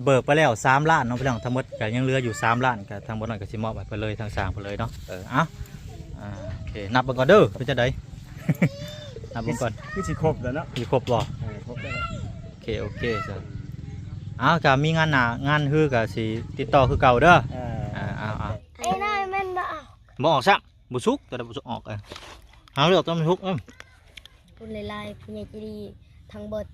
ເບີກໄປແລ້ວສາມລ້ານເນາະພີ່ນ້ອງ ທັງໝົດກໍຍັງເຫຼືອຢູ່ສາມລ້ານ ກໍທັງໝົດນັ້ນກໍຊິມອບໃຫ້ເພິ່ນເລີຍ ທັງຊ່າງເພິ່ນເລີຍເນາະ. ເອີ ເອົາ ອ່າ ໂອເຄ ນັບເບິ່ງກ່ອນເດີ ເປັນຈັ່ງໃດ? ນັບເບິ່ງກ່ອນ ຄືຊິຄົບແລ້ວເນາະ ຊິຄົບບໍ່? ເອີ ຄົບແລ້ວ ໂອເຄ ໂອເຄ ຊັ້ນ ເອົາ ກໍມີງານໜ້າງານຮືກໍຊິຕິດຕໍ່ຄືເກົ່າເດີ. ເອີ ອ່າ ເອົາ ເອົາ ໄອ້ນ້ອຍແມ່ນບໍ່ເອົາ ບໍ່ອອກຊ້ຳ ບໍ່ສຸກ ຕົວໃດບໍ່ສຸກອອກ ເອີ ຫາເລືອກຕົວມັນສຸກ ເອີ ຂອບຄຸນຫຼາຍໆ ຜູ້ໃຫຍ່ໃຈດີທັງເບິດ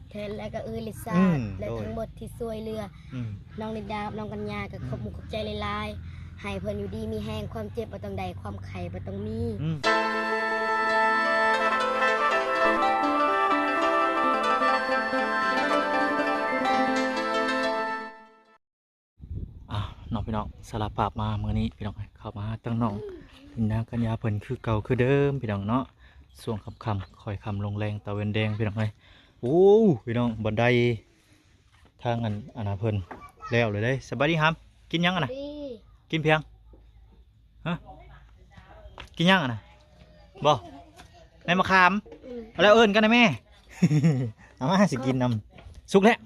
ແທນ ແລະກໍເອື້ອຍລິຊາ ອືມ ແລະ ໂດຍ ທັງເບິດທີ່ຊ່ວຍເຫຼືອ ອືມ ນ້ອງລິນດາກັບນ້ອງກັນຍາ ກໍ ອືມ ຂອບມຸກຂອບໃຈຫຼາຍໆ ໃຫ້ເພິ່ນຢູ່ດີມີແຮງ ຄວາມເຈັບບໍ່ຕ້ອງໄດ້ ຄວາມໄຂ້ບໍ່ຕ້ອງມີ ອືມ. ອ່າ ເນາະພີ່ນ້ອງ ສາລະພາບມາມື້ນີ້ພີ່ນ້ອງ ເຂົ້າມາຫາທາງນ້ອງ ອືມ ນາງກັນຍາເພິ່ນຄືເກົ່າຄືເດີມພີ່ນ້ອງເນາະ. ຊ່ວງຄ່ຳໆ ຄ່ອຍຄ່ຳລົງແລງ ຕາເວັນແດງພີ່ນ້ອງເອີຍ. ໂອ້ ພີ່ນ້ອງ ບັນໄດທາງອັນ ອັນນະເພິ່ນແລ້ວເລີຍເດ້. ສະບາຍດີຫຳ ກິນຫຍັງອັນນະ? ກິນພຽງ ຮະ ກິນຫຍັງຫັ້ນນະ? ບໍ່ ໃນມະຂາມ ອືມ ເອົາແລ້ວເອີ້ນກັນນະແມ່ ເອົາມາຊິກິນນຳ. ສຸກແລ້ວ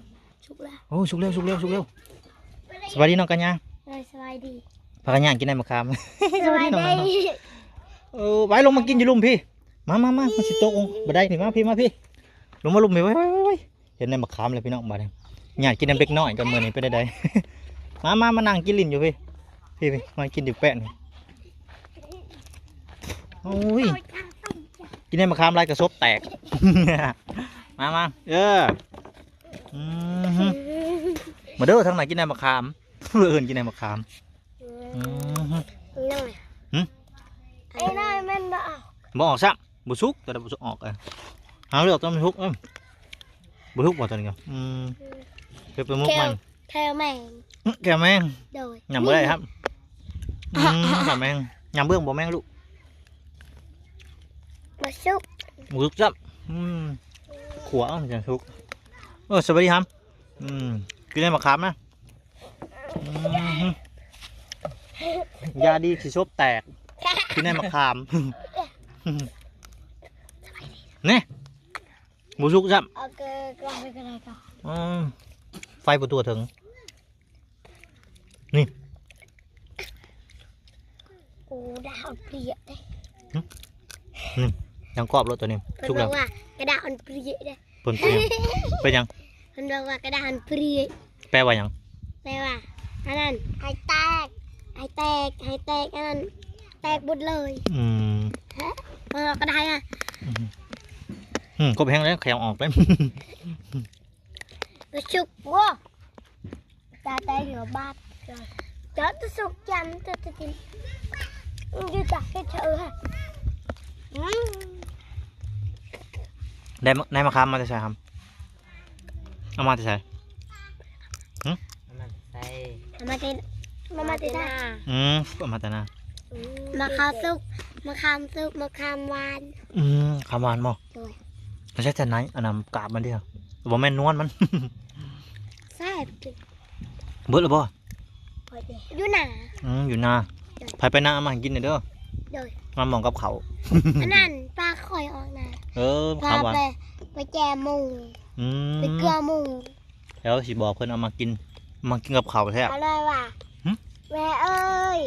ສຸກແລ້ວ ໂອ້ ສຸກແລ້ວ ສຸກແລ້ວ ສຸກແລ້ວ. ສະບາຍດີນ້ອງກັນຍາ ເອີ ສະບາຍດີ. ພາກັນຍ່າງກິນໃນມະຂາມ ສະບາຍດີ ເອີ ໄວ້ລົງມາກິນຢູ່ລຸ່ມພີ້ ມາ ມາ ມາ ມັນຊິຕົກລົງບໍ່ໄດ້ນີ້ ມາພີ້ ມາພີ້ ລົງມາລຸ່ມພີ້ ໄວ້ ໄວ້ ໄວ້ ໄວ້. ເຫັນໃນມະຂາມແລ້ວພີ່ນ້ອງ ບາດນີ້ຍາດກິນນຳເດັກນ້ອຍກ່ອນ ມື້ນີ້ເປັນໃດໆ ມາ ມາ ມານັ່ງກິນຫຼິ້ນຢູ່ພີ້ ພີ້ ພີ້ ມາກິນຢູ່ແປ້ນນີ້. ໂອ້ຍ ກິນໃນມະຂາມຫຼາຍກະສົບແຕກ ມາ ມາ ເອີ ອືມ ມາເດີ ທາງໃນກິນໃນມະຂາມ ເອີ້ນກິນໃນມະຂາມ ອືມ ນ້ອຍ ຫຶ ໄອ້ນ້ອຍແມ່ນບໍ່ອອກ ບໍ່ອອກຊ້ຳ ບໍ່ສຸກ ຕົວໃດບໍ່ສຸກອອກ ເອີ ຫາເລືອກຕົວມັນສຸກ ເອີ ບໍ່ສຸກບໍ່ຕົວນີ້ກໍ ອືມ ເກັບໄປໝົກມັນ ແຂ້ວແມງ ແຂ້ວແມງ ໂດຍ ຍຳບໍ່ໄດ້ຄັບ ອືມ ແຂ້ວແມງ ຍຳເບື້ອງບໍ່ແມງລູກ ບໍ່ສຸກ ບໍ່ສຸກຊ້ຳ ອືມ ຂົວເອົາຈັ່ງສຸກ. ເອີ ສະບາຍດີຫຳ ອືມ ກິນໃນມະຂາມນະ ອືມ ຢາດີຊິສົບແຕກ ກິນໃນມະຂາມ ນີ້ ບໍ່ສຸກຊ້ຳ ໂອເຄ ກໍໄດ້ກໍ ອືມ ໄຟບໍ່ທົ່ວເຖິງ ນີ້ ໂອ້ ດາວເປຍເດ້ ຫຶ ນີ້ ຍັງກອບໂລດຕົວນີ້ ເພິ່ນ ສຸກແລ້ວ ບອກວ່າກະດາວເປຍເດ້ ເພິ່ນເປັນຫຍັງ? ເປັນຫຍັງ? ເພິ່ນບອກວ່າກະດານເປຍ ແປວ່າຫຍັງ? ແປວ່າ ອັນນັ້ນ ໃຫ້ແຕກ ໃຫ້ແຕກ ໃຫ້ແຕກ ອັນນັ້ນ ແຕກໝົດເລີຍ ອືມ ເພິ່ນເອົາກະດານ ອືມ ອືມ ກົບແຮງແລ້ວ ແຂວອອກໄປ ໄປສຸກ ໂອ້ ຕາແຕກຫົວບາດ ຈະຕະສຸກຈັນ ຈະຕະກິນ ຢູ່ຕາເຮັດເທື່ອ ອືມ ໄດ້ມະ ໄດ້ມະຂາມມາແຕ່ໃສຫຳ? ເອົາມາແຕ່ໃສ? ຫຶ? ເອົາມາແຕ່ໃສ? ເອົາມາແຕ່ ເອົາມາແຕ່ນາ ອືມ ເອົາມາແຕ່ນາ ອືມ ມະຂາມສຸກ ມະຂາມສຸກ ມະຂາມຫວານ ອືມ ຂາມຫວານບໍ່? ໂດຍ ໃຊ້ແຕ່ໃນ ອັນນັ້ນ ກາບມັນເດ ບໍ່ແມ່ນນວນມັນ ແຊບ ເບິດແລ້ວບໍ່? ເບິດແລ້ວ ຢູ່ນາ ອືມ ຢູ່ນາ ໂດຍ ໃຜໄປນາເອົາມາໃຫ້ກິນແດ່ເດີ ໂດຍ ມາໝ່ອງກັບເຂົ້າ ອັນນັ້ນ ປາຂ້ອຍອອກນາ ເອີ ປາ ຂ້າມວ່າ ໄປ ໄປແຈມໝູ ອືມ ໄປເກືອໝູ ແລ້ວຊິບອກເພິ່ນເອົາມາກິນ ມາກິນກັບເຂົ້າແທ້ ເອົາເລີຍວ່າ ຫຶ? ແມ່ເອີຍ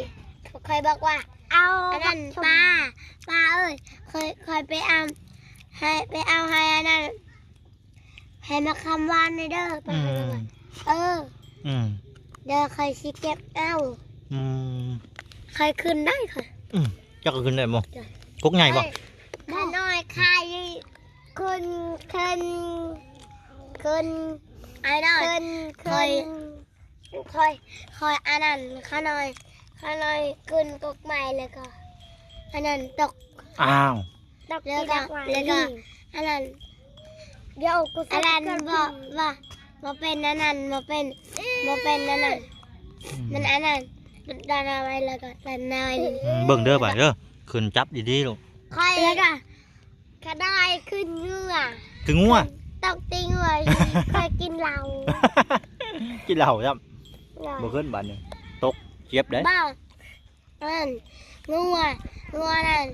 ຂ້ອຍບອກວ່າ ເອົາ ອັນນັ້ນ ປາ ປາເອີຍ ຂ້ອຍ ຂ້ອຍໄປເອົາ ໃຫ້ ໄປເອົາໃຫ້ອັນນັ້ນ ໃຫ້ມາຄຳຫວານແດ່ເດີ ອືມ ເອີ ອືມ ດຽວຂ້ອຍຊິເກັບເອົາ ອືມ ຂ້ອຍຂຶ້ນໄດ້ຂ້ອຍ ອືມ ເຈົ້າກໍຂຶ້ນໄດ້ບໍ່? ກົກໃຫຍ່ບໍ່? ຂ້ານ້ອຍຂ້າຂຶ້ນ ຂຶ້ນ ຂຶ້ນ ອ້າຍນ້ອຍ ຂຶ້ນ ຂຶ້ນ ຂ້ອຍ ຂ້ອຍ ຂ້ອຍອັນນັ້ນ ຂ້ານ້ອຍ ຂ້ານ້ອຍຂຶ້ນກົກໄມ້ ແລ້ວກໍອັນນັ້ນຕົກ ອ້າວ ແລ້ວກໍ ແລ້ວກໍອັນນັ້ນ ດຽວ ອັນນັ້ນບໍ່ ບໍ່ ບໍ່ເປັນອັນນັ້ນ ບໍ່ເປັນ ບໍ່ເປັນອັນນັ້ນ ອືມ ມັນອັນນັ້ນ ດັນເອົາໄວ້ ແລ້ວກໍດັນເອົາໄວ້ ອືມ ເບິ່ງເດີ ບາດເດີ ຂຶ້ນຈັບດີໆ ລູກ ຂ້ອຍ ແລ້ວກໍ ກະໄດ້ຂຶ້ນງົວ ຂຶ້ນງົວ ຕົກຕີນງົວ ຂ້ອຍກິນເຫຼົ້າ ກິນເຫຼົ້າຊ້ຳ ບໍ່ຂຶ້ນບາດນີ້ ຕົກເຈັບເດ້ ບໍ່ ອັນນັ້ນ ງົວ ງົວນັ້ນ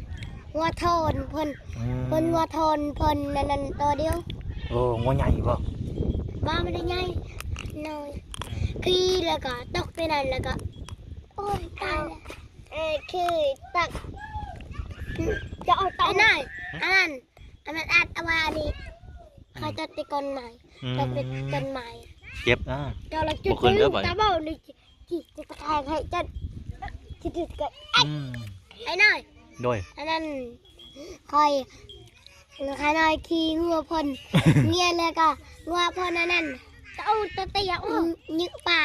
ງົວໂທນເພິ່ນ ອືມ ເພິ່ນງົວໂທນເພິ່ນ ອັນນັ້ນ ໂຕດຽວ ໂອ້ ງົວໃຫຍ່ບໍ່? ບໍ່ ບໍ່ໄດ້ໃຫຍ່ ນ້ອຍ ຂີ່ແລ້ວກໍຕົກໃນນັ້ນ ແລ້ວກໍ ໂອ້ຍ ຕາຍແລ້ວ ເອີ ຄືຕັກ ຈະເອົາເຕົາ ອັນນັ້ນ ອັນນັ້ນ ອັນນັ້ນອັດເອົາໄວ້ອັນນີ້ ອືມ ເຂົາຈະຕິດຕົ້ນໄມ້ ອືມ ຕົກໃນຕົ້ນໄມ້ ເຈັບນະ ເຈົ້າລະຈຸດ ບໍ່ຂຶ້ນເດີບັດນີ້ ຕາເບົານີ້ ທີ່ຈະຕະແຄງໃຫ້ຈັດ ທີ່ຈະກະ ອືມ ໄອ້ນ້ອຍ ໂດຍ ອັນນັ້ນ ຂ້ອຍ ຂ້ານ້ອຍຂີ່ງົວພົ່ນ ເມຍແລ້ວກໍງົວພົ່ນອັນນັ້ນ ຕະອູຕະຕະຢາ ອືມ ຍຶກປ່າ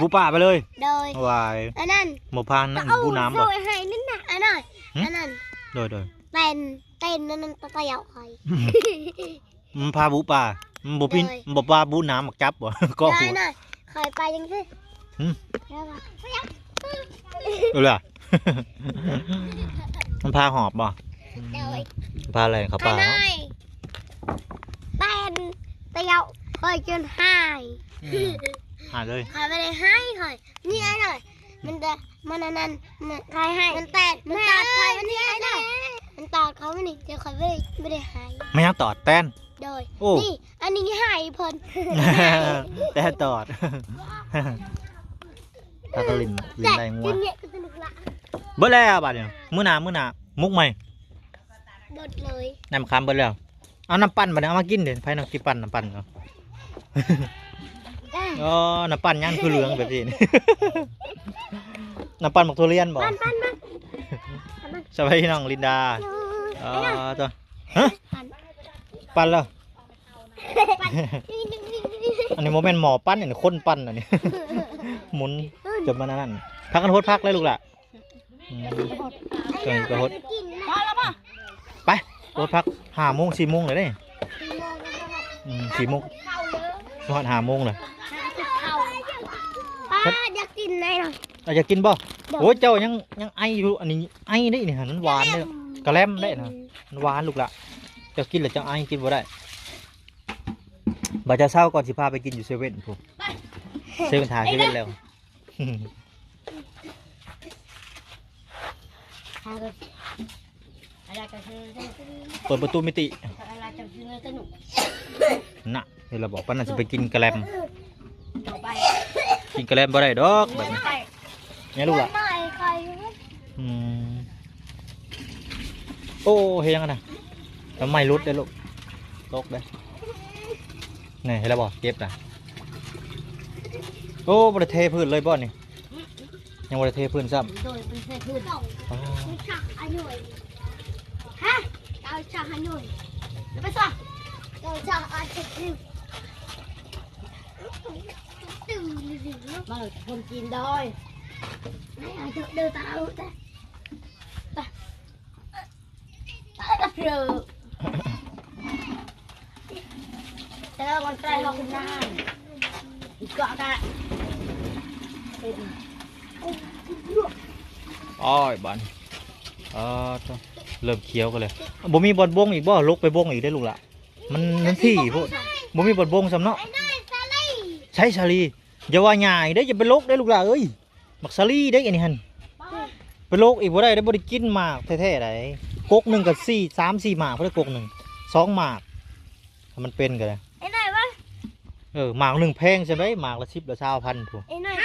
ບຸປ່າໄປເລີຍ ໂດຍ ຫວາຍ ອັນນັ້ນ ບໍ່ພານ ຕະອູບຸນ້ຳບໍ່ ໂຊຍໃຫ້ນັ້ນນະ ອັນນັ້ນ ຫຶ ອັນນັ້ນ ໂດຍໆ ເຕັ້ນ ເຕັ້ນອັນນັ້ນ ຕະຕະຢາ ຂ້ອຍ ມັນພາບຸປ່າ ມັນບໍ່ປິ່ນ ໂດຍ ມັນບໍ່ປາບຸນ້ຳໝາກຈັບບໍ່ ເກາະຫົວ ນ້ອຍໆ ຂ້ອຍໄປຈັ່ງຊີ້ ຫຶ ແລ້ວວ່າ ເອີລະ ມັນພາຫອບບໍ່ ໂດຍ ພາແລ່ນເຂົ້າປ່າ ຂ້ານ້ອຍ ແຕ່ນ ແຕ່ເຈົ້າຂ້ອຍຈົນຫາຍ ອືມ ຫາຍເລີຍ ຂ້ອຍບໍ່ໄດ້ຫາຍ ຂ້ອຍ ນີ້ອ້າຍນ້ອຍ ມັນແຕ່ ມັນອັນນັ້ນ ມັນ ຂ້ອຍຫາຍ ມັນແຕກ ມັນຕອດຂ້ອຍ ມັນນີ້ອ້າຍນ້ອຍ ມັນຕອດຂ້ອຍ ມັນນີ້ ແຕ່ຂ້ອຍບໍ່ໄດ້ ບໍ່ໄດ້ຫາຍ ແມ່ນຫຍັງຕອດ ແຕນ ໂດຍ ໂອ້ ນີ້ ອັນນີ້ໃຫ້ເພິ່ນ ແຕ່ຕອດ ພາກັນຫຼິ້ນ ຫຼິ້ນໄລ່ງົວ ເບິດແລ້ວບາດນີ້ ມື້ໜ້າ ມື້ໜ້າ ໝົກໃໝ່ ເບິດເລີຍ ນ້ຳມະຂາມເບິດແລ້ວ ເອົານ້ຳປັ່ນບາດນີ້ ເອົາມາກິນເດ້ ໃຜນ້ອງຊິປັ່ນນ້ຳປັ່ນເນາະ ອໍ ນ້ຳປັ່ນຫຍັງຄືເຫຼືອງແບບນີ້ ນ້ຳປັ່ນໝາກຖົ່ວລຽນບໍ່ ປັ່ນໆໆ ສະບາຍດີນ້ອງລິນດາ ເອີ ເອີ ໂຕ ຮະ ປັ່ນ ປັ່ນແລ້ວ ອັນນີ້ບໍ່ແມ່ນໝໍ້ປັ່ນ ອັນນີ້ຄົນປັ່ນອັນນີ້ ໝູນຈົນມັນອັນນັ້ນ ພາກັນໂຫດຜັກເລີຍລູກຫຼາ ອືມ ເຈົ້ານີ້ກໍໂຫດ ພໍແລ້ວບໍ່ ໄປ ໂຫດຜັກ ຫ້າໂມງ ສີ່ໂມງແລ້ວເດ້ ອືມ ສີ່ໂມງ ຮອດຫ້າໂມງແລ້ວ ປ້າ ຢາກກິນໄດ໋ເນາະ ອາ ຢາກກິນບໍ່ ໂດຍ ໂອ້ຍ ເຈົ້າຍັງ ຍັງໄອຢູ່ ອັນນີ້ໄອເດ້ນີ້ຫັ້ນ ມັນຫວານເດ້ ກະແລັມເດ້ນະ ມັນຫວານລູກຫຼາ ເຈົ້າກິນແລ້ວເຈົ້າໄອ ກິນບໍ່ໄດ້ ບາດເຈົ້າເຊົ້າກ່ອນ ຊິພາໄປກິນຢູ່ເຊເວັ່ນພຸ້ນ ເຊເວັ່ນ ຖ້າເຊເວັ່ນແລ້ວ ເປີດປະຕູມິຕິ ນະ ເຫັນລະບໍ່ ປານນັ້ນຊິໄປກິນກະແລັມ ກິນກະແລັມບໍ່ໄດ້ດອກບາດນີ້ ແມ່ລູກຫຼະ ອືມ ໂອ້ ເຮັດຫຍັງຫັ້ນນະ ໜໍ່ໄມ້ຫຼຸດເດ້ລູກ ຕົກເດ້ ນີ້ ເຫັນລະບໍ່ ເຈັບນະ ໂອ້ ບໍ່ໄດ້ເທພື້ນເລີຍບໍ່ນີ້ ຍັງບໍ່ໄດ້ເທພື້ນຊ້ຳ ໂດຍ ບໍ່ໄດ້ເທພື້ນ ອໍ ມັນຊັກອາຍຸຍ ຮະ ເອົາຊັກອາຍຸຍ ແລ້ວໄປຊະ ເອົາຊັກອາຍຸຍ ຕື່ມ ມາຄົນຈີນດອຍ ໄປ ເດີຕາເອົາແຕ່ ໄປ ໂອ້ຍ ບາດນີ້ ເອີ ເລີ່ມຂຽວກັນແລ້ວ ບໍ່ມີບ່ອນບົ່ງອີກບໍ່ ລົກໄປບົ່ງອີກເດ້ລູກຫຼາ ມັນ ມັນຖີ່ໂພດ ບໍ່ມີບ່ອນບົ່ງຊ້ຳເນາະ ໃຊ້ສາລີ ຢ່າວ່າຫຍ້າເດ້ ຢ່າໄປລົກເດ້ລູກຫຼາເອີຍ ໝາກສາລີເດ້ອັນນີ້ຫັ້ນ ໄປໂລກອີກບໍ່ໄດ້ເດ້ ບໍ່ໄດ້ກິນໝາກແທ້ໆໃດ໋ ກົກໜຶ່ງກໍສີ່ ສາມສີ່ໝາກພຸ້ນເດ້ ກົກໜຶ່ງ ສອງໝາກ ຖ້າມັນເປັນກໍໄດ້ ໄອ້ນ້ອຍວະ ເອີ ໝາກໜຶ່ງແພງສ່ຳໃດ ໝາກລະສິບລະຊາວພັນພຸ້ນ ໄອ້ນ້ອຍ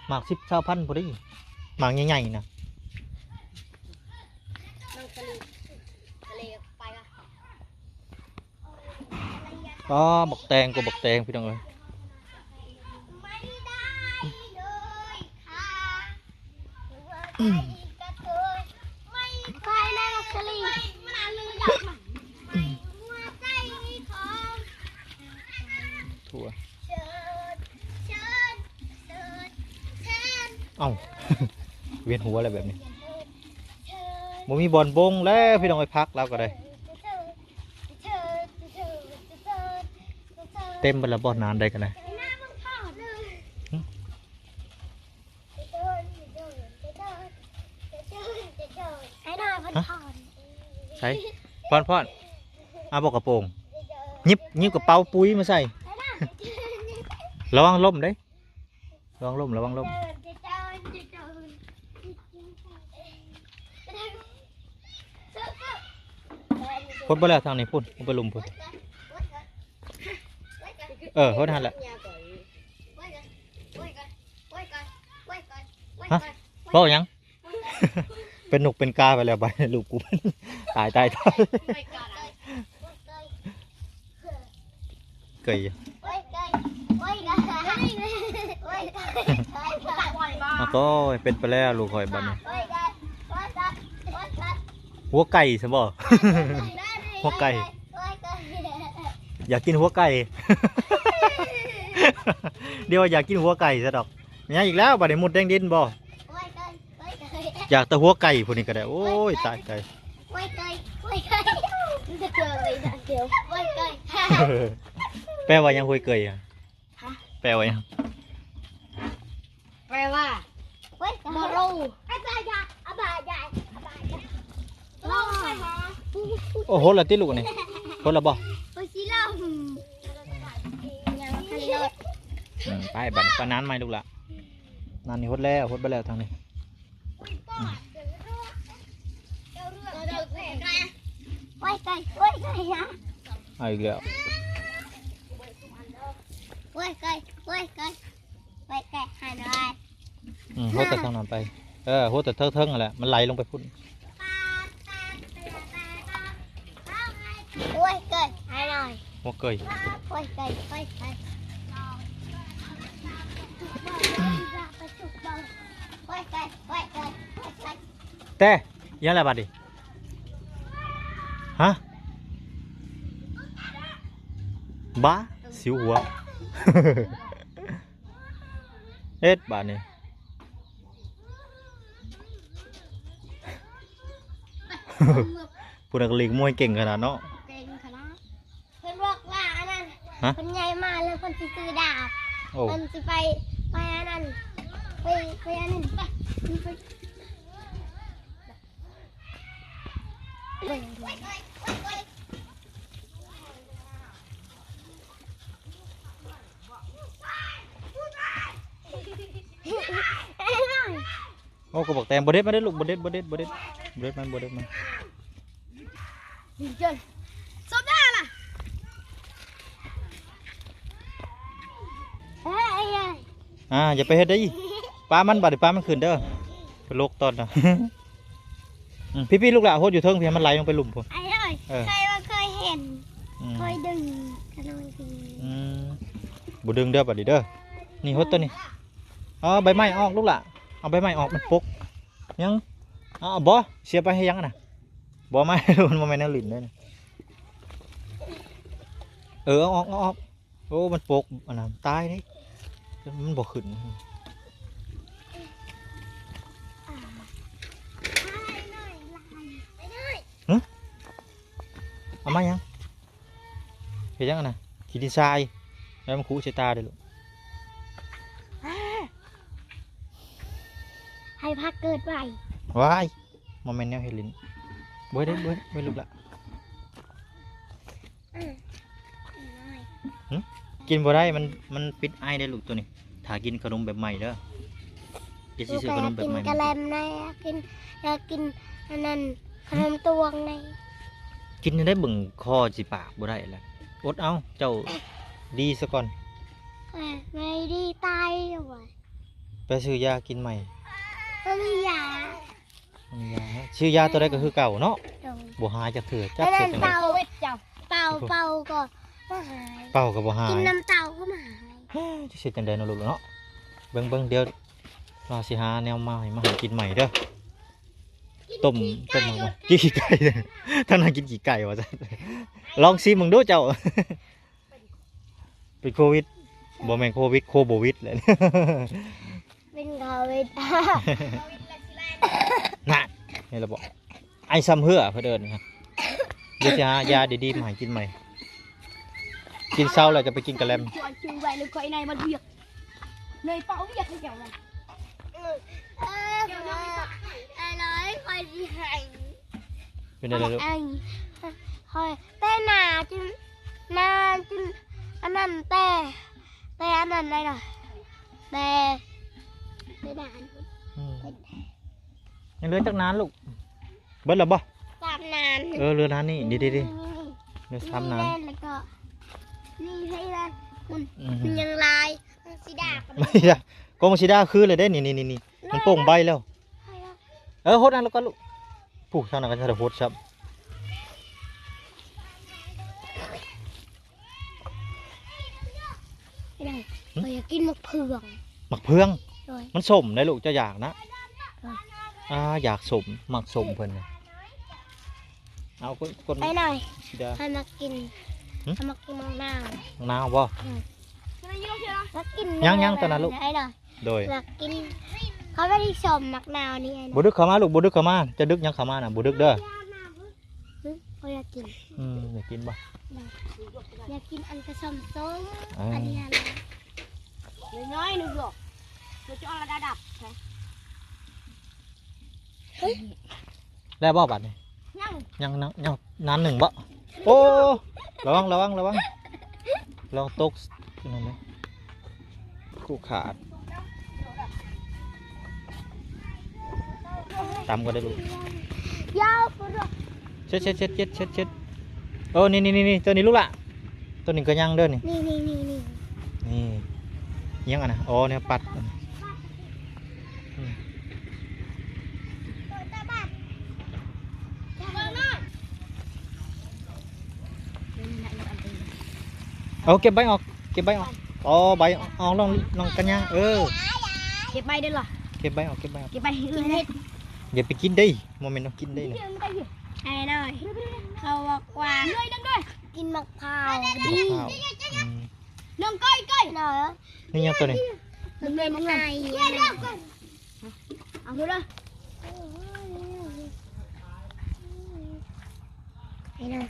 ໝາກສິບ ຊາວພັນພຸ້ນເດ້ ໝາກໃຫຍ່ໆນະ ນ້ອງສາລີ ສາລີໄປວະ ອໍ ບັກແຕງກໍບັກແຕງ ພີ່ນ້ອງເອີຍ ຖົ່ວ ເອົ້າ ວຽນຫົວແລ້ວແບບນີ້ ບໍ່ມີບ່ອນບົ່ງແລ້ວ ພີ່ນ້ອງເອີຍ ຜັກລາວກໍໄດ້ ເຕັມເບິດແລ້ວບໍ່ ນານໃດກໍໄດ້ ຫຶ ໄອ້ນ້ອຍເພິ່ນ ຮະ ຜ່ອນ ໃສ ຜ່ອນໆ ເອົາບໍ່ກະໂປງ ຫຍິບ ຫຍິບກະເປົາປຸ໋ຍມາໃສ່ ລະວັງລົ້ມເດ້ ລະວັງລົ້ມ ລະວັງລົ້ມ ພົດບໍ່ແລ້ວທາງນີ້ພຸ້ນ ລົງໄປລຸ່ມພຸ້ນ ເອີ ໂຫດຫັ້ນແຫຼະ ຮະ ເວົ້າຫຍັງ? ເປັນນົກເປັນກາໄປແລ້ວ ບາດນີ້ລູກກູ ຕາຍ ຕາຍ ຕາຍ ເກີຍ ໂອ້ຍ ໂອ້ຍ ໂອ້ຍ ໂອ້ຍ ໂອ້ຍ ໂອ້ຍ ໂອ້ຍ ໂອ້ຍ ໂອ້ຍ ໂອ້ຍ ເປັນໄປແລ້ວລູກຂ້ອຍບາດນີ້ ໂອ້ຍ ໂອ້ຍ ໂອ້ຍ ຫົວໄກ່ຊະບໍ່? ຫົວໄກ່ ໂອ້ຍ ໂອ້ຍ ຢາກກິນຫົວໄກ່ ດຽວວ່າຢາກກິນຫົວໄກ່ຊະດອກ. ຍາກອີກແລ້ວ ບາດນີ້ມຸດແດງດິນບໍ່? ຢາກແຕ່ຫົວໄກ່ຜູ້ນີ້ກໍໄດ້. ໂອ້ຍ ຕາຍ ຕາຍ ໂອ້ຍ ໂອ້ຍ ໂອ້ຍ ໂອ້ຍ ແປວ່າຫຍັງ ໂອ້ຍ ໂອ້ຍ ຮະ? ແປວ່າຫຍັງ? ແປວ່າ ໂອ້ຍ ບໍ່ຮູ້ ອະບາຍາ ອະບາຍາ ອະບາຍາ ລອງໃສ່ຫາ. ໂອ້ ຫົດແລ້ວຕິລູກນີ້? ຫົດແລ້ວບໍ່? ໂອ້ຍ ຊິລອງ ຍັງບໍ່ທັນລົດ. ອືມ ໄປ ບາດນີ້ ໄປນານໃໝ່ລູກຫຼ້າ. ນານນີ້ຫົດແລ້ວ ຫົດໄປແລ້ວທາງນີ້. ໂອ້ຍ ໂອ້ຍ ໂອ້ຍ ນະ ເອົາອີກແລ້ວ ໂອ້ຍ ໂອ້ຍ ໂອ້ຍ ໂອ້ຍ ຫາໜ້ອຍ. ອືມ ຫົດແຕ່ທາງນັ້ນໄປ ເອີ ຫົດແຕ່ເທິງໆຫັ້ນແຫຼະ ມັນໄຫຼລົງໄປພຸ້ນ. ໂອ້ຍ ເກີຍ ຫາໜ້ອຍ ຫົວເກີຍ ໂອ້ຍ ເກີຍ ໂອ້ຍ ເກີຍ ໂອ້ຍ ເກີຍ ໂອ້ຍ ເກີຍ ໂອ້ຍ ເກີຍ. ແຕ່ ອີຫຍັງລະບາດນີ້? ຮະ? ບ້າ ສິວຫົວ ເຮັດບາດນີ້. ຜູ້ນັ້ນກໍລີກມວຍເກັ່ງຂະໜາດເນາະ ເກັ່ງຂະໜາດ. ເພິ່ນບອກວ່າອັນນັ້ນ ຮະ? ເພິ່ນໃຫຍ່ມາແລ້ວເພິ່ນຊິຊື້ດາບ. ໂອ້ ເພິ່ນຊິໄປ ໄປອັນນັ້ນ ໄປ ໄປອັນນັ້ນ ໄປ ໄປ ໂອ້ ກະບອກແຕງ ບໍ່ເດັດມາເດີ້ລູກ ບໍ່ເດັດ ບໍ່ເດັດ ບໍ່ເດັດ ບໍ່ເດັດມັນ ບໍ່ເດັດມັນ. ໂຊດາລະ ເອີຍ ອ່າ ຢ່າໄປເຮັດໄດ້ອີກ ປາມັນບາດນີ້ ປາມັນຂຶ້ນເດີ້ ໄປຫຼົກຕອນນະ. ອືມ ພີ່ໆ ລູກຫຼ້າ ຫົດຢູ່ເທິງພີ້ ໃຫ້ມັນໄຫຼລົງໄປລຸ່ມພຸ້ນ. ອ້າຍເອີຍ ເອີ ເຄີຍວ່າເຄີຍເຫັນ ອືມ ເຄີຍດຶງຂະນ້ອຍທີ ອືມ ບໍ່ດຶງເດີ້ບາດນີ້ເດີ້. ນີ້ຫົດໂຕນີ້ ເອົາໃບໄມ້ອອກລູກຫຼ້າ ເອົາໃບໄມ້ອອກ ມັນປົກ. ຍັງ ເອົາ ເອົາບໍ່ ເສຍໄປໃຫ້ຫຍັງຫັ້ນນະ? ບໍ່ ໄມ້ ມັນບໍ່ແມ່ນແນວຫຼິ້ນເດ້. ເອີ ເອົາອອກ ເອົາອອກ. ໂອ້ ມັນປົກ ອັນນັ້ນຕາຍເດ້ ມັນບໍ່ຂຶ້ນ. ຫຶ? ເອົາມາຫຍັງ? ເຮັດຫຍັງຫັ້ນນະ? ຂີ້ດິນຊາຍ ແລ້ວມັນຂຸໃສ່ຕາເດ້ລູກ. ໃຫ້ພາເກີດໄວ. ວ້າຍ ບໍ່ແມ່ນແນວເຮັດຫຼິ້ນ. ບໍ່ເດ້ ບໍ່ເດ້ ບໍ່ລູກລະ. ອືມ ຫຶ? ກິນບໍ່ໄດ້ ມັນ ມັນປິດໄອເດ້ລູກໂຕນີ້. ຖ້າກິນຂະໜົມແບບໃໝ່ເດີ້ ກິນ ຊິຊື້ຂະໜົມແບບໃໝ່ ກິນກະແລັມແດ່ ກິນ ຢາກກິນອັນນັ້ນ ຂະໜົມຕວງແດ່. ກິນໄດ້ເບິ່ງຄໍຊິປາກບໍ່ໄດ້ລະ ອົດເອົາ ເຈົ້າດີຊະກ່ອນ. ເອີ ໄມ່ດີຕາຍແລ້ວຫວາ. ໄປຊື້ຢາກິນໃໝ່ ບໍ່ມີຢາ. ຊື້ຢາໂຕໃດກໍຄືເກົ່າເນາະ. ໂດຍ ບໍ່ຫາຍຈັກເທື່ອ ຈັກຊິເຮັດຈັ່ງໃດ. ເປົ່າ ເປົ່າກໍບໍ່ຫາຍ ເປົ່າກໍບໍ່ຫາຍ ກິນນ້ຳເຕົ້າກໍບໍ່ຫາຍ. ເອີ ຈະຊິເຮັດຈັ່ງໃດເນາະລູກເນາະ. ເບິ່ງໆ ດຽວລາວຊິຫາແນວມາໃຫ້ ມາໃຫ້ກິນໃໝ່ເດີ້. ຕົ້ມ ຕົ້ມໝາກ ກິນຂີ້ໄກ່ ທາງນັ້ນກິນຂີ້ໄກ່ວ່າຊັ້ນ. ລອງຊີມເບິ່ງດູເຈົ້າ. ເປັນໂຄວິດ ບໍ່ແມ່ນໂຄວິດ ໂຄບໍ່ວິດແຫຼະ. ເປັນໂຄວິດ ນັ້ນ ເຫັນແລ້ວບໍ່ ໄອຊ້ຳເຮື້ອເພິ່ນເອີ້ນ. ດຽວຊິຫາຢາດີໆມາໃຫ້ກິນໃໝ່ ກິນເຊົາແລ້ວຈະໄປກິນກະແລັມ. ເນຍເປົ່າວຽກໃຫ້ເຈົ້ານະ. ເອີ ເອີ ເອີ ຂ້ອຍຊິໃຫ້ ເປັນໄດ໋ລູກ? ຂ້ອຍແຕ່ໜ້າຈົນ ໜ້າຈົນອັນນັ້ນ ແຕ່ ແຕ່ອັນນັ້ນໄດ໋ນະ ແຕ່ ແຕ່ໜ້າ. ອືມ ຍັງເຫຼືອຈັກນານລູກ? ເບິດແລ້ວບໍ່? ສາມນານ. ເອີ ເຫຼືອນານນີ້ ນີ້ໆໆ ເຫຼືອສາມນານ. ແລ້ວກໍນີ້ໃຫ້ລະ ມັນ ອືມ ມັນຍັງຫຼາຍ ມັນຊິດາ ມັນຊິດາ ກໍມັນຊິດາຄືເລີຍເດ້ ນີ້ໆໆ. ມັນໂປ່ງໃບແລ້ວ. ເອີ ຫົດອັນລະກ່ອນລູກ. ຜູ້ທາງນັ້ນກໍຈະໄດ້ຫົດຊ້ຳ. ໄດ້ ຂ້ອຍຢາກກິນໝາກເຜືອງ. ໝາກເຜືອງ? ໂດຍ. ມັນສົ້ມເດ້ລູກ ເຈົ້າຢາກນະ? ໂດຍ. ອ່າ ຢາກສົ້ມ ມັກສົ້ມເພິ່ນນະ. ເອົາ ກົນ ກົນ ໄອ້ນ້ອຍ ຊິດາ ຂ້ອຍມັກກິນ ຫຶ? ຂ້ອຍມັກກິນໝາກນາວ. ໝາກນາວບໍ່? ອືມ ມັກກິນ ຍັງໆ ຕອນນັ້ນລູກ. ໄອ້ນ້ອຍ ໂດຍ ຢາກກິນ ເຂົາໄດ້ສົ້ມໝາກນາວນີ້. ບໍ່ດຶກເຂົ້າມາລູກ ບໍ່ດຶກເຂົ້າມາ. ຈະດຶກຫຍັງເຂົ້າມານະ ບໍ່ດຶກເດີ. ຫຶ? ຂ້ອຍຢາກກິນ. ອືມ ຢາກກິນບໍ່? ຢາກ ຢາກກິນອັນກະສົ້ມສົ້ມ. ເອີ ອັນນີ້ຫັ້ນ ນ້ອຍໆ ໜຶ່ງດອກ ມັນຈະອອກລະດັບ. ເຮີ້ຍ ແລ້ວບໍ່ບາດນີ້? ຍັງ ຍັງ ຍັງ ຍັງ ນານໜຶ່ງບໍ່? ໂອ້ ລະວັງ ລະວັງ ລະວັງ ລະວັງຕົກນັ້ນນະ ຄູ່ຂາດ. ຕຳກໍໄດ້ລູກ. ຢາວ ເຊັດ ເຊັດ ເຊັດ ເຊັດ ເຊັດ. ໂອ້ ນີ້ໆໆ ໂຕນີ້ລູກຫຼ້າ ໂຕນີ້ກໍຍັງເດີນີ້. ນີ້ໆໆໆ ນີ້ ຫຍັງອັນນະ? ອໍ ແນວປັດ. ອືມ ເອົາເກັບໃບອອກ ເກັບໃບອອກ. ອໍ ໃບອອກ ນ້ອງ ນ້ອງກັນຍາ. ເອີ ເກັບໃບເດີລະ ເກັບໃບອອກ ເກັບໃບອອກ ເກັບໃບ. ກິນເຫັດ ຢ່າໄປກິນເດ້ ບໍ່ແມ່ນເອົາກິນເດ້ນະ. ໄອ້ນ້ອຍ ເຂົາບອກວ່າ ກິນໝາກພ້າວ ກິນໝາກພ້າວ. ອືມ ນ້ອງກ້ອຍ ກ້ອຍ ນີ້ຫຍັງໂຕນີ້? ມັນເປັນໝາກນາວ. ເອົາເດີ ໄປເລີຍ.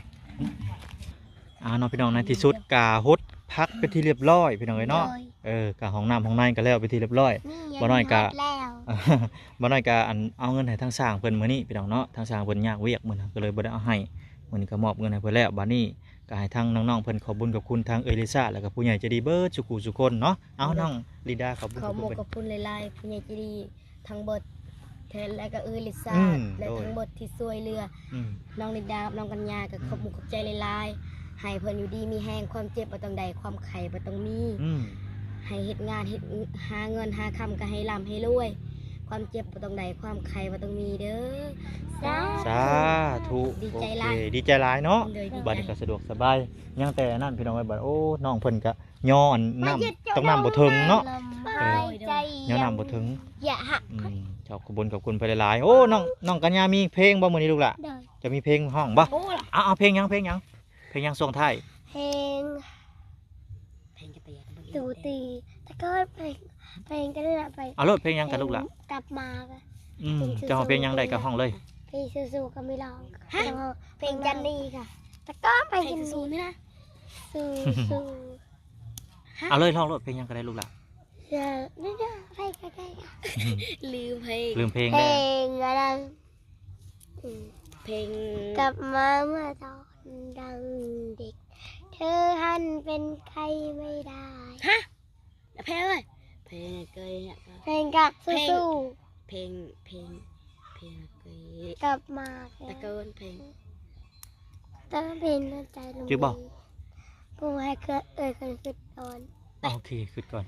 ອ່າ ເນາະ ພີ່ນ້ອງ ໃນທີ່ສຸດກະຫົດຜັກເປັນທີ່ລຽບລ້ອຍ ພີ່ນ້ອງເອີຍເນາະ. ໂດຍ ເອີ ກະຫ້ອງນ້ຳຫ້ອງໃນກະແລ້ວເປັນທີ່ລຽບລ້ອຍ. ບໍ່ນ້ອຍກະ ບໍ່ນ້ອຍກະ ອັນ ເອົາເງິນໃຫ້ທາງຊ່າງເພິ່ນມື້ນີ້ ພີ່ນ້ອງເນາະ. ທາງຊ່າງເພິ່ນຍາກວຽກມື້ນັ້ນ ກະເລີຍບໍ່ໄດ້ເອົາໃຫ້. ມື້ນີ້ກະມອບເງິນໃຫ້ເພິ່ນແລ້ວ. ບາດນີ້ກະໃຫ້ທາງນ້ອງໆເພິ່ນຂອບບຸນຂອບຄຸນທາງເອື້ອຍລິຊາ ແລ້ວກະຜູ້ໃຫຍ່ໃຈດີເບິດສູ່ຄູ່ສູ່ຄົນເນາະ. ເອົາ ນ້ອງລິດາ ຂອບບຸນຂອບຄຸນ ຂອບມຸກຂອບຄຸນຫຼາຍໆ ຜູ້ໃຫຍ່ໃຈດີທັງເບິດ ແທນ ແລະກະເອື້ອຍລິຊາ ແລະທັງເບິດທີ່ຊ່ວຍເຫຼືອ. ອືມ ນ້ອງລິດາກັບນ້ອງກັນຍາກະ ອືມ ຂອບມຸກຂອບໃຈຫຼາຍໆ. ໃຫ້ເພິ່ນຢູ່ດີມີແຮງ ຄວາມເຈັບບໍ່ຕ້ອງໄດ້ ຄວາມໄຂ້ບໍ່ຕ້ອງມີ. ອືມ ໃຫ້ເຮັດງານເຮັດ ຫາເງິນຫາຄຳກະໃຫ້ລ່ຳໃຫ້ລວຍ ຄວາມເຈັບບໍ່ຕ້ອງໄດ້ ຄວາມໄຂ້ບໍ່ຕ້ອງມີເດີ. ສາ ສາທຸ. ດີໃຈຫຼາຍ ໂອເຄ ດີໃຈຫຼາຍເນາະ. ໂດຍ ດີໃຈ ບາດນີ້ກະສະດວກສະບາຍ. ຍັງແຕ່ນັ້ນ ພີ່ນ້ອງເອີຍ ບາດ ໂອ້ ນ້ອງເພິ່ນກະຍໍອັນນ້ຳ ຕ້ອງນ້ຳບໍ່ເຖິງເນາະ. ເອີ ຍໍນ້ຳບໍ່ເຖິງ. ອືມ ເຈົ້າ ຂອບຄຸນ ຂອບຄຸນເພິ່ນຫຼາຍໆ. ໂອ້ ນ້ອງ ນ້ອງກັນຍາມີເພງບໍ່ມື້ນີ້ລູກຫຼ້າ? ໂດຍ ຈະມີເພງຮ້ອງບໍ່? ເອົາ ເອົາເພງຫຍັງ ເພງຫຍັງ ເພງຫຍັງຊ່ວງທ້າຍ? ເພງ ເພງຈະໄປ ຕູຕີ ແຕ່ກໍເພງ ເພງກໍໄດ້ລະ ໄປ ເອົາໂລດ ເພງຫຍັງກັນລູກຫຼ້າ? ກັບມາ. ອືມ ເຈົ້າຮ້ອງເພງຫຍັງໄດ້ກໍຮ້ອງເລີຍ. ເພງສູ້ໆກໍມີຮ້ອງ. ຮະ? ເພງຈັນນີກະ ແຕ່ກໍເພງຈັນນີນີ້ນະ. ສູ້ໆ ເອົາເລີຍ ຮ້ອງໂລດ ເພງຫຍັງກໍໄດ້ລູກຫຼ້າ. ລືມເພງ ລືມເພງ ເພງອັນນັ້ນ ເພງ ກັບມາເມື່ອຕອນດັງເດັກ ເທຫັ້ນເປັນໃຄໄມ່ໄດ້. ຮະ? ເພງເອີຍ ເພງເກີຍ ເພງກະ ເພງ ສູ້ໆ ເພງ ເພງ ເພງເກີຍ ກັບມາ ຕະໂກນເພງ ຕະເພງໃນໃຈລົງ ຈື່ບໍ່? ຜູ້ໃຫ້ເກີດ ເອີຍ ເກີດ ເກີດກ່ອນ. ໂອເຄ ຄິດກ່ອນ.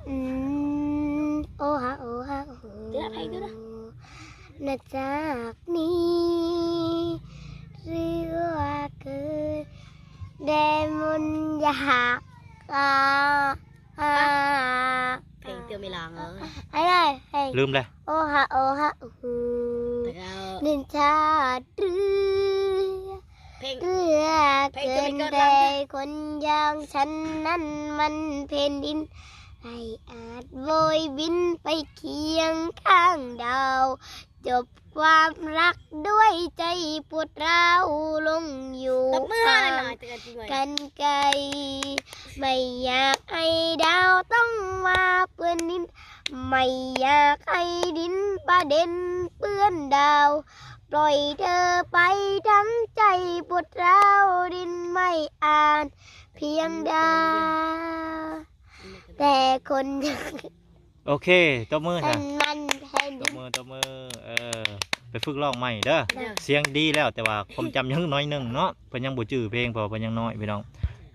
ອືມ ໂອຮະ ໂອຮະ ໂອ ເກືອບໃຫ້ ເກືອບນະ ນະຈາກນີ້ ຫຼືວ່າເກີດແດ່ມົນຢາກ ອາ ອາ ເພງເຕືອນເວລາເອີຍ ໄອ້ໄດ້ ເພງ ລືມແລ້ວ ໂອຮະ ໂອຮະ ໂອ ເດືອນຊາດເຮືອ ເພງ ເອື້ອເກີນແດ່ຄົນຢ່າງສັນ ນັ້ນມັນແຜ່ນດິນ ໃຜອາດໂບຍບິນໄປຄຽງຂ້າງດາວ ຈົບຄວາມຮັກດ້ວຍໃຈປວດຮ້າວລົງຢູ່ ຕົບມືໃຫ້ໜ້ອຍໆ ກັນໄກ ໄມ່ຢາກໃຫ້ດາວຕ້ອງມາເປື້ອນດິນ ໄມ່ຢາກໃຫ້ດິນປະເດັນເປື້ອນດາວ ປ່ອຍເທີໄປທັງໃຈປວດຮ້າວ ດິນໄມ້ອານພຽງດາ ແຕ່ຄົນ ໂອເຄ ຕົບມືຊະ ມັນແຜ່ນດິນ ຕົບມື ຕົບມື ເອີ ໄປຝຶກຮ້ອງໃໝ່ເດີ ເດີ ສຽງດີແລ້ວ ແຕ່ວ່າຄວາມຈຳຍັງໜ້ອຍໜຶ່ງເນາະ ເພິ່ນຍັງບໍ່ຈື່ເພງ ເພາະວ່າເພິ່ນຍັງນ້ອຍພີ່ນ້ອງ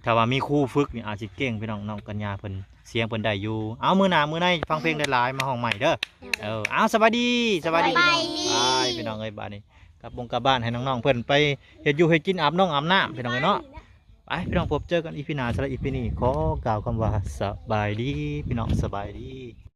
ຖ້າວ່າມີຄູຝຶກນີ້ອາດຊິເກັ່ງພີ່ນ້ອງ ນ້ອງກັນຍາເພິ່ນ ສຽງເພິ່ນໄດ້ຢູ່ ເອົາ ມື້ໜ້າ ມື້ໃນຟັງເພງຫຼາຍໆ ມາຮ້ອງໃໝ່ເດີ ເດີ ເອີ ເອົາ ສະບາຍດີ ສະບາຍດີ ສະບາຍດີ ພີ່ນ້ອງ ໄປ ພີ່ນ້ອງເອີຍ ບາດນີ້ກັບບົງກັບບ້ານໃຫ້ນ້ອງໆເພິ່ນໄປເຮັດຢູ່ເຮັດກິນ ອາບນ້ອງອາບນ້ຳ ພີ່ນ້ອງເອີຍເນາະ. ໄປ ພີ່ນ້ອງ ພົບເຈີກັນ ອີພີ ໜ້າ ສຳລັບ ອີພີ ນີ້ ຂໍກ່າວຄຳວ່າ ສະບາຍດີ ພີ່ນ້ອງ ສະບາຍດີ.